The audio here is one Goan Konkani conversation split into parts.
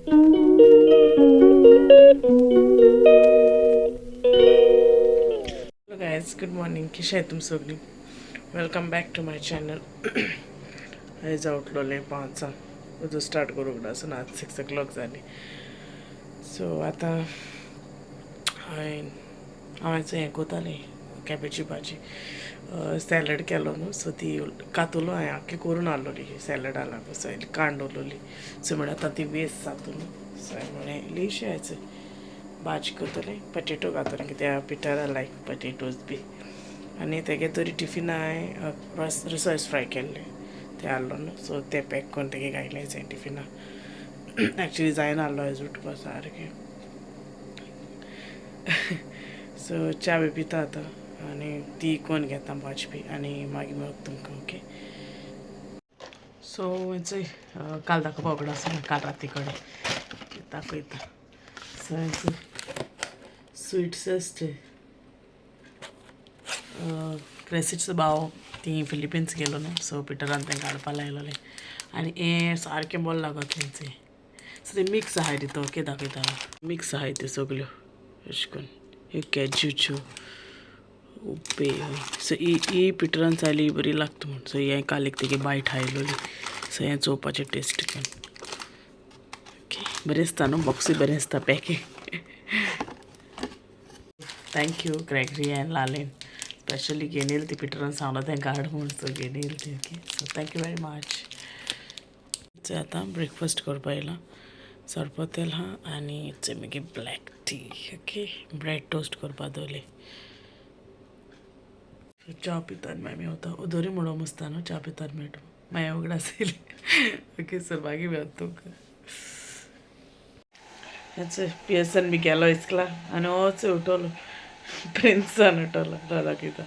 Hello guys, good morning. कशें तुम सगळीं? Welcome back to my channel. आयज उठलोलें 5 उजो स्टार्ट करूंक आसून आज 6 o'clock जाली. सो आतां हांवें हें कोतालें कॅबेजी भाजी सॅलड केलो न्हू. सो ती कातुलो हांवें आख्खी करून हाडलोली सॅलडा लागून. सो कांड दवरलोली. सो म्हळ्यार आतां ती वेस्ट जाता न्हू. सो हांवें म्हणलें इल्लीशी आयज भाजी करतलें, पटेटो घातलें कित्याक पिटरा लायक पटेटोज बी. आनी तेगे तरी टिफिना हांवें रसॉयस फ्राय केल्लें तें हाडलो न्हू. सो तें पॅक करून तेगे घायलें टिफिना. एक्चुली जायना आहलो आयज उठपा सारकें. सो च्या बी पिता आतां आनी ती कोन घेता भाजी बी आनी मागीर मेळत तुमकां. ओके, सो चोय काल दाखोवपा उगडा आसा काल राती कडेन दाखयता. सो स्विट्स आसचे क्रेसिट्स भाव ती फिलिपिन्स गेलो न्हू. सो पिटरान तेंकां हाडपा लायलोलें आनी हें सारकें बरें लागत तेंचें. सो ते मिक्स आहाय तितू. ओके, दाखयता. मिक्स आहाय त्यो सगल्यो अशें करून ह्यो कॅज्यूच्यो उबे. सो ही पिटरान सायली बरी लागता म्हूण. सो हें काल एक तेगे बायट हायलोली. सो हें चोवपाचें टेस्ट करून. ओके, बरें आसता न्हू, बॉक्सूय बरें आसता packing. Thank you Gregory and Lalin, specially घेवन येयली ती. पिटरान सांगलो तेंकां हाड म्हूण, सो घेवन येयली ती. Okay, so thank you very much. आतां ब्रेकफास्ट करपा येयलां. सरपत येयलां आनी मागीर black tea. Okay, bread toast करपा दवरले. च्या पितात मागीर मेवता. उदोरी म्हणून मस्ता न्हू, च्या पितात मेळटा मागीर उगडास येयली. ओके सर, मागीर मेवता तुमकां. पियर्सन बी गेलो इस्कला आनी होच उठलो, प्रिन्सान उठलो. दाखयता.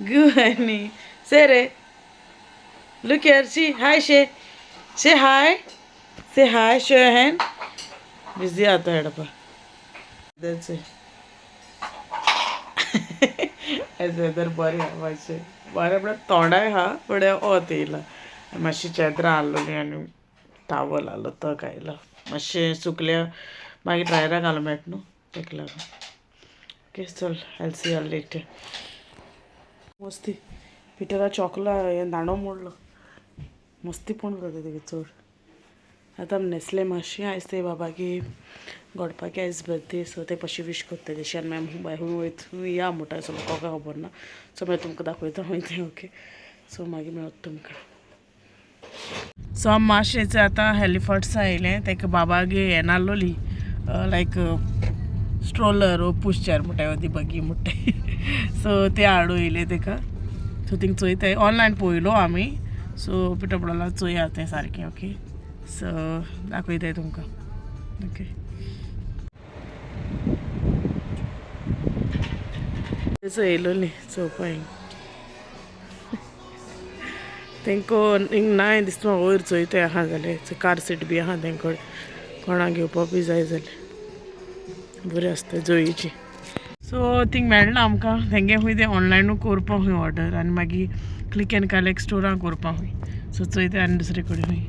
Good morning. Say रे. Look here, see. Hi, say. Say hi. Say hi, show your hand. Busy आता है. That's it. आयज वेदर बरें आहा मातशें बरें म्हळ्यार तोंडाय आहा फुडें वत येयलां. मातशी चेदरां हाडलोली आनी टावल हाडलो तो घायलो. मातशें सुकल्या मागीर ड्रायरा घालूं मेळटा न्हू तेका लागून. ओके, चल, I see you later. मस्ती पिटरा चोकला हें दांडो मोडलो. मस्ती पण जाता तेगे चड. आतां आमी न्हेसले मातशें. आयज ते बाबागे गडपाके आयज बर्थडे. सो ते मातशें विश करतले. तशें आनी मागीर बाय खंय वयता या म्हणटा. सो म्हाका कांय खबर ना. सो मागीर तुमकां दाखयता खंय तें. ओके, सो मागीर मेळत तुमकां. सो आमी मातशें आतां हॅलिफर्ट्सा येयलें. तेका बाबागे हें नासलोली, लायक स्ट्रोलर वो पुश चेर म्हणटाय ती बगी म्हणटाय. सो ते हाडून येयले तेका. सो थिंग चोयताय, ऑनलायन पळयलो आमी. सो पिठो पडला चोया तें सारकें. ओके, सो दाखयताय तुमकां. ओके, येयलो न्ही चोवपा हिंग तेंको हिंग नाय दिसता. वयर चोयताय आहा जाल्यार कार सीट बी आहा तेंक कोणाक घेवपा बी जाय जाल्यार बरें आसता जोयीची. सो थिंग मेळना आमकां तेंगे खूंय तें ऑनलायनूय करपा खूंय ऑर्डर आनी मागीर क्लिक एंड कलेक्ट स्टोरां करपा खूंय. सो चोयता आनी दुसरे कडेन खूंय.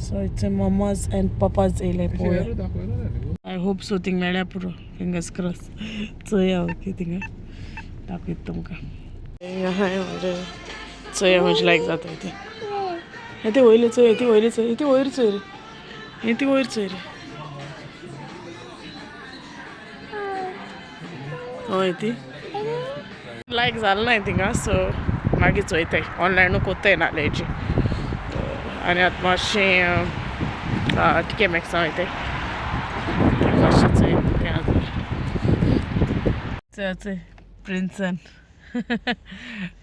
सो it's mama's and पपाज येयले पळोवया. I hope so थिंग मेळ्ळ्या पुरो, फिंगर्स क्रॉस. चोया. ओके, थिंगा दाखयता तुमकां. चोया खंयचे लायक जाता ती. हें ती वयली चोय, ती वयली चोय, ती वयर चोय रे, हें ती वयर चोय रे. हय, ती लायक जालें ना थिंगा. सो मागीर चोयताय, ऑनलायनूय कोत्ताय नाल्याची. आनी आतां मातशें टिके मॅक्सा वयताय मातशें चोय तें. चोय प्रिन्सन.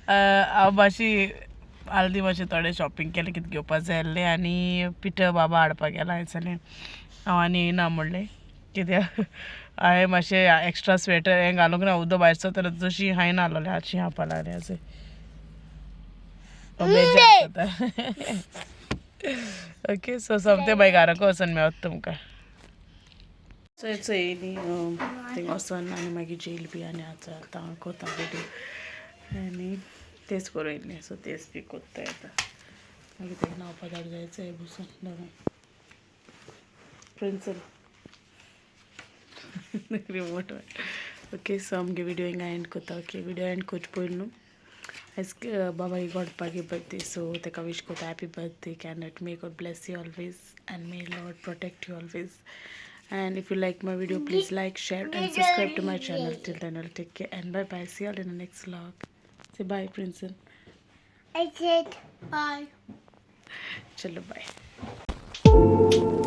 हांव मातशी आल्दी मातशें थोडें शॉपिंग केलें कितें घेवपा जाय आसलें. आनी पिठो बाबा हाडपाक गेला आयसलें. हांव आनी येयना म्हणलें कित्याक हांवें मातशें एक्स्ट्रा स्वेटर हें घालूंक ना. उदक भायर सरता तशी हांवें नासलोलें. आतशी हांवपा लागलें अशें. ओके, सो सोमतें मागीर घाराक वचोन मेळत तुमकां. चोय चोय येयली थिंग वचोन आनी मागीर जेल बी आनी आतां आतां कोता व्हिडियो आनी तेच करूं येयलें. सो तेच बी कोत्ता येता. मागीर ताका न्हांवपा धाड जायचो बसून दोगां. प्रिन्सल रिमोट. ओके, सो आमगे विडियो हिंगा एंड करता. ओके, विडियो एंड करचे पयलीं न्हू, आयज बाबा गॉडपागे बर्थडे, सो ताका विश करता happy birthday can may God bless you always and may Lord protect you always. And if you like my video, please like, share and subscribe to my channel. Till then, I'll take care and bye bye. See you all in the next vlog. Say bye, Princeton. I said bye. Chalo, bye.